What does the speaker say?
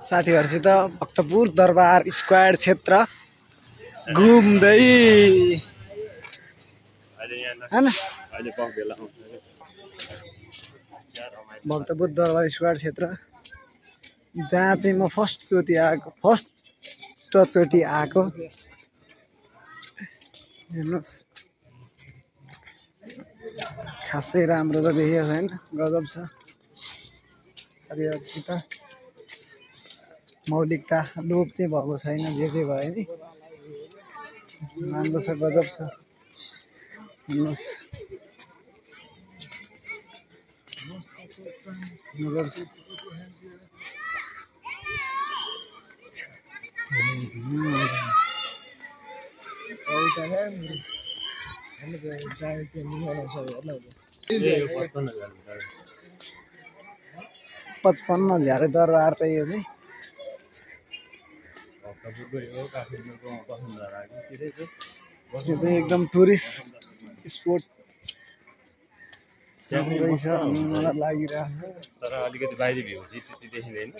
साथीहरुसित भक्तपुर दरबार स्क्वायर क्षेत्र घुम्दै हैन भक्तपुर दरबार स्क्वायर क्षेत्र जहाँ चाहिँ म फर्स्ट चोटि आएको हेर्नुस् खासै राम्रो त देखिएको छैन गजब छ हरिहरसित मौलिकता लोप चाहिँ भएको छैन जे जे भयो नि राम्रो छ गजब छ हेर्नुस् गजब छ पचपन्न झ्यारे दरबार त यो चाहिँ यो चाहिँ एकदम टुरिस्ट स्पोट रहेछ भन्ने मलाई लागिरहेको छ तर अलिकति बाहिरी भ्यू चाहिँ त्यति देखिँदैन